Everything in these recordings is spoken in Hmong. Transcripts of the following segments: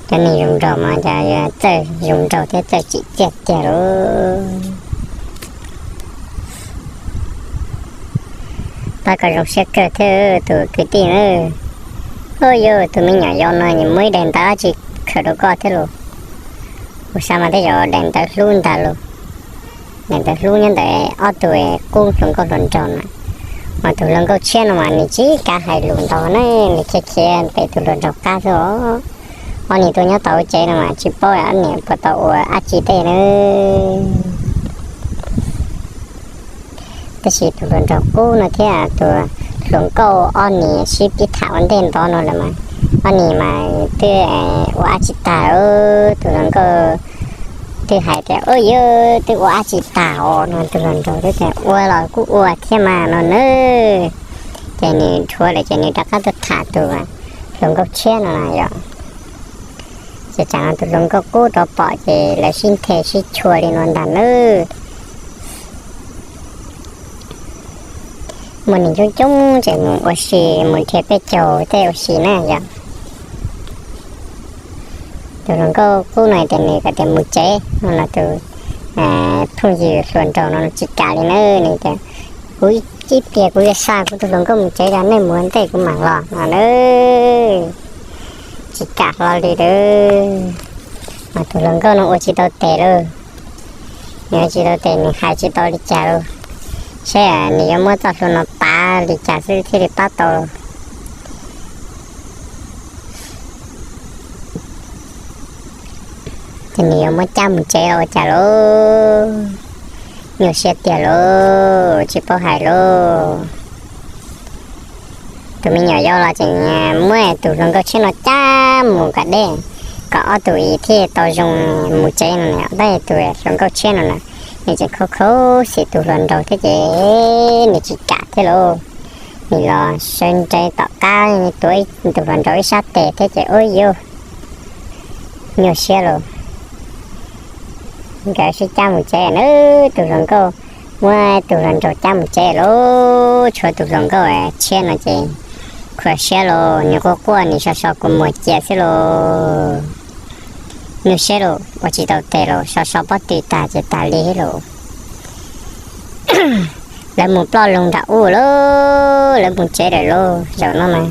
Cov neeg zoo nraug mas cas yuav txawj zoo nraug thiab txawj tsim txiaj tiag lauj. Pab kom zoo siab kawg thiab tus kwv tij na. Ua yog tus me nyuam yau no nws muaj ib daim ntawv tsis khaws rau koj thiab los? Kuv xav mas tej zaum daim ntawv hlub ntag los. Daim ntawv hlub nyob ntawm ob tug qub hluas nkauj hluas nraug na. Mas tus hluas nkauj tshiab no mas nws tsis kav hais lus ntau ne, nws khiav khiav pem tus hluas nraug qab xwb os. Ob niam tub nyob tom tsev no mas tsis paub ob niam puas tau ua dab tsi tej na. Tab sis tus hluas nraug qub no thiab tus hluas nkauj ob niam sib pib tham ua ntej ntov no lawm mas, ob niam mas twb ua dab tsi tag. Tus hluas nkauj twb hais tias, Ua yog twb ua dab tsi tag os? No tus hluas nraug twb tias, Ua los kuj ua thiab mas no na. Ces nws dhuav lawm ces nws rov qab tuaj tham tus hluas nkauj tshiab no na yom. Ces tsam no tus hluas nkauj qub rov pom ces lawv sib nthe sib chua li no ntag nawb. Muaj neeg coob coob ces mus ua si, mus nrhiav peb caug tej ua si na yom. Tus hluas nkauj qub no tias nws kom tias mus tsev no los tus phooj ywg hluas nraug no tsis kam li na, nws tias, Kuv ib pliag kuv yuav xa kuv tus hluas nkauj mus tsev, nej mus ua ntej kuv mam los no na. Tsis kam hlo li lawm. Mas tus hluas nkauj no ua tsis tau tes lauj. Nws ua tsis tau tes, nws hais tsis tau li cas lauj. Seb nws yuav muab txoj hlua no pav li cas xwb thiaj li pab tau. Ces nws yuav muab cab mus tsev los ua cas lauj? Nyuaj siab tiag lauj, tsis paub hais lauj. Tus me nyuam yau los tseem muab tus hluas nkauj tshiab no cab mus kom deb, kom ob tug thiaj tau zoo mus tsev no na. Tab sis tus hluas nkauj tshiab no na, nws tseem khaub khaub xim tus hluas nraug thiab ces nws tsis kam thiab lauj. Nws los sawv ntsug tom qab tuav tus hluas nraug ib sab tes thiab ces ua yog nyuaj siab lauj. Nkawd sib cab mus tsev na, tus hluas nkauj muab tus hluas nraug cab mus tsev lauj. Tshuav tus hluas nkauj tshiab no ces khuv siab lauj, nws quaj quaj nws so so kua muag cia xwb lauj. Nyuaj siab lauj, ua tsis tau tes lauj, so so pob tw tag ces tas li lauj. Lawv mus ploj loo nram ub lauj, lawv mus tsev lawm lauj. Zaum no mas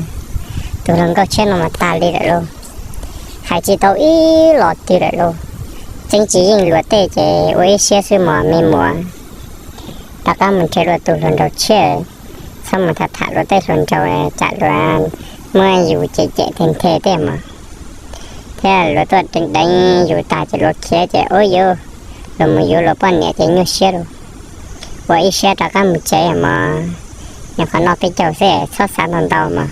tus hluas nkauj tshiab no mas tas li lawm lauj. Hais tsis tau ib los twg lawm lauj. Tseeb tsis yeej luag tej ces ua ib siab xwb mog me muam. Rov qab mus nrhiav luag tus hluas nraug tshiab, txhob mus tham tham luag tej hluas nraug tsam luag muab yus cem cem nthe nthe tej mog. Thiab luag tuaj deev deev yus tag ces luag khiav ces ua yus, luag mus yuav luag poj niam ces nyuaj siab lauj. Ua ib siab rov qab mus tsev mog, nyuam qhuav noj peb caug xwb txhob xav ntau ntau mog.